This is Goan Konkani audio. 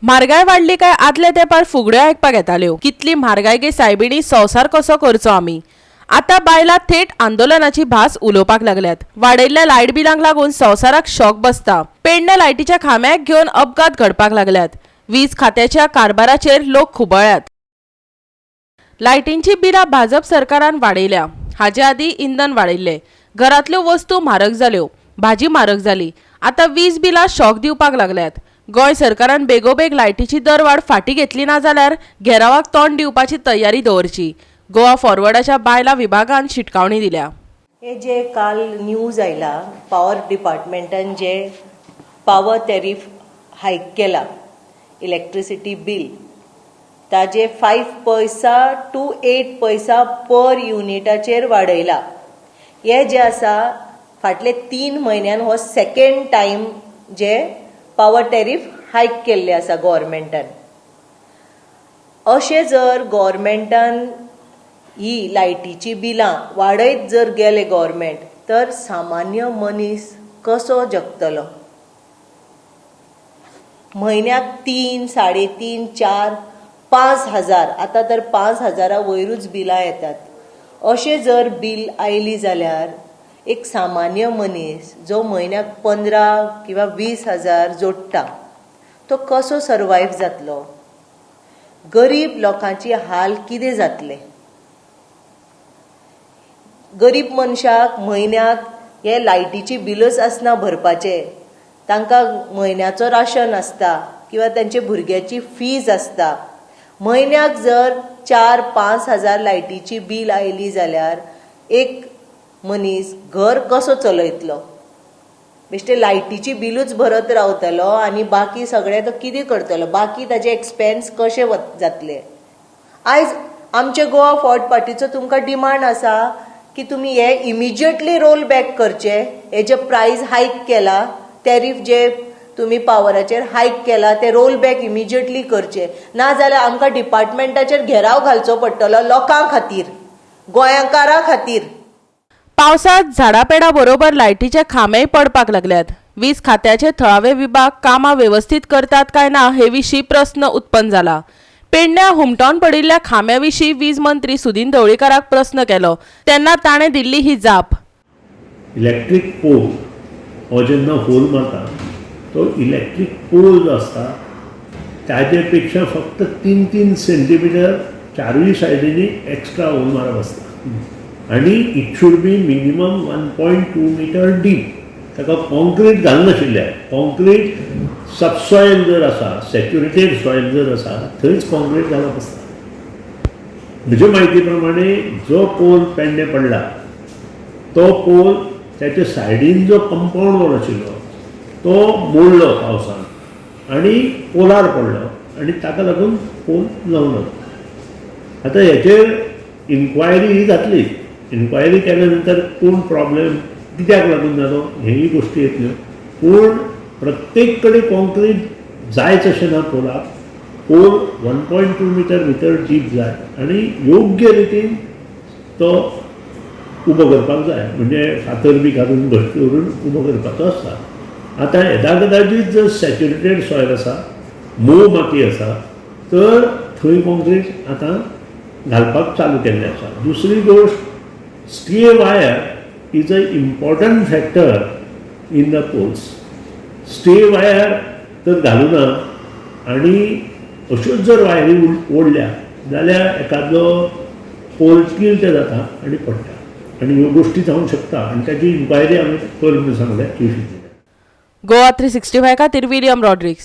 म्हारगाय वाडली काय आदल्या तेंपार फुगड्यो आयकपाक येताल्यो. कितली म्हारगाय गे सायबिणी, संवसार कसो करचो आमी? आतां बायलां थेट आंदोलनाची भास उलोवपाक लागल्यात. वाडयल्ल्या लायट बिलांक लागून संवसाराक शॉक बसता. पेडण्या लायटीच्या खांब्याक घेवन अपघात घडपाक लागल्यात. वीज खात्याच्या कारभाराचेर लोक खुबळ्ळ्यात. लायटींची बिलां भाजप सरकारान वाडयल्या. हाचे आदीं इंधन वाडयल्लें. घरांतल्यो वस्तू म्हारग जाल्यो, भाजी म्हारग जाली. आतां वीज बिलां शॉक दिवपाक लागल्यात. गोंय सरकारान बेगोबेग लायटीची दरवाड फाटीं घेतली ना जाल्यार घेरावाक तोंड दिवपाची तयारी दवरची. गोवा फॉरवर्डाच्या बायलां विभागान शिटकावणी दिल्या. हे जे काल न्यूज आयला, पावर डिपार्टमेंटान जे पावर टॅरीफ हायक केला, इलेक्ट्रिसिटी बील ताजे 5 पैसा टू 8 पैसा पर युनिटाचेर वाडयला. हे जे आसा, फाटले 3 म्हयन्यान हो सेकेंड टायम जे पावर टॅरीफ हायक केल्ले आसा गोवोरमेंटान. अशें जर गोवोरमेंटान ही लायटीचीं बिलां वाडयत जर गेले गोवोरमेंट, तर सामान्य मनीस कसो जगतलो? म्हयन्याक 3, 3.5, 4, 5 हजार, आतां तर 5 हजारा वयरूच बिलां येतात. अशें जर बील आयली जाल्यार एक सामान्य मनीस जो म्हयन्याक 15 किंवा 20 हजार जोडटा, तो कसो सर्वायव जातलो? गरीब लोकांची हाल कितें जातले? गरीब मनशाक म्हयन्याक हे लायटीची बिलूच आसना भरपाचें. तांकां म्हयन्याचो राशन आसता किंवा तांचे भुरग्याची फीज आसता. म्हयन्याक जर 4-5 हजार लायटीची बील आयली जाल्यार एक मनीस घर कसो चलयतलो? बेश्टे लायटीची बिलूच भरत रावतलो आनी बाकी सगळें तो कितें करतलो? बाकी ताजे एक्सपेन्स कशे जातले? आयज आमचे गोवा फॉरवर्ड पार्टीचो तुमकां डिमांड आसा की तुमी हे इमिजिएटली रोल बॅक करचे. हे जे प्रायस हायक केला, टॅरीफ जे तुमी पावराचेर हायक केला, ते रोल बॅक इमिजिएटली करचे. ना जाल्यार आमकां डिपार्टमेंटाचेर घेराव घालचो पडटलो, लोकां खातीर, गोंयकारां खातीर. पावसात झाडापेडा बरोबर लायटीचे खांबेय पडपाक लागल्यात. वीज खात्याचे थळावे विभाग कामां वेवस्थीत करतात काय ना हे विशीं प्रस्न उत्पन्न जाला. पेडण्या हुमटावन पडिल्ल्या खांब्या विशीं वीज मंत्री सुदिन ढवळीकाराक प्रस्न केलो तेन्ना ताणें दिल्ली ही जाप. इलेक्ट्रीक पोल हो जेन्ना होल मारता, तो इलेक्ट्रीक पोल जो आसता, ताजे पेक्षा फक्त 3-3 सेंटीमिटर चारूय सायडींनी एक्स्ट्रा होल मारप आसता आनी it should be minimum 1.2 meter deep. ताका कॉन्क्रीट घालनाशिल्लें. कॉन्क्रीट सबसॉयल जर आसा, सॅच्युरेटेड सॉयल जर आसा, थंयच कॉन्क्रीट घालप आसता. म्हजे म्हायती प्रमाणे जो पोल पेडणे पडला, तो पोल त्याच्या सायडीन जो कंपाऊंड वॉल आशिल्लो, तो मोडलो पावसान आनी पोलार पडलो आनी ताका लागून पोल जावं जालो. आतां हेचेर इन्क्वायरी ही जातली. इन्क्वायरी केल्या नंतर कोण प्रॉब्लेम कित्याक लागून जालो, हेय गोश्टी येतल्यो. पूण प्रत्येक कडेन कॉन्क्रीट जायच अशें ना पोलाक. पोल 1.2 मिटर भितर डीप जाय आनी योग्य रितीन तो उबो करपाक जाय, म्हणजे फातर बी घालून घट्ट करून उबो करपाचो आसता. आतां येदा कदाचीत जर सॅच्युरेटेड सॉयल आसा, मोव माती आसा, तर थंय कॉन्क्रीट आतां घालपाक चालू केल्लें आसा. दुसरी गोश्ट, stay wire is a important factor in the poles. Stay wire तर घालूना आनी अश्योच जर वायरी ओडल्या जाल्यार एकादो पोल टिल्ट जाता आनी पडटा आनी ह्यो गोश्टी जावंक शकता आनी ताची इन्क्वायरी आमी कर म्हणून सांगल्या चीफ इंजिनियर. गोवा 365 खातीर विलियम रॉड्रिक्स.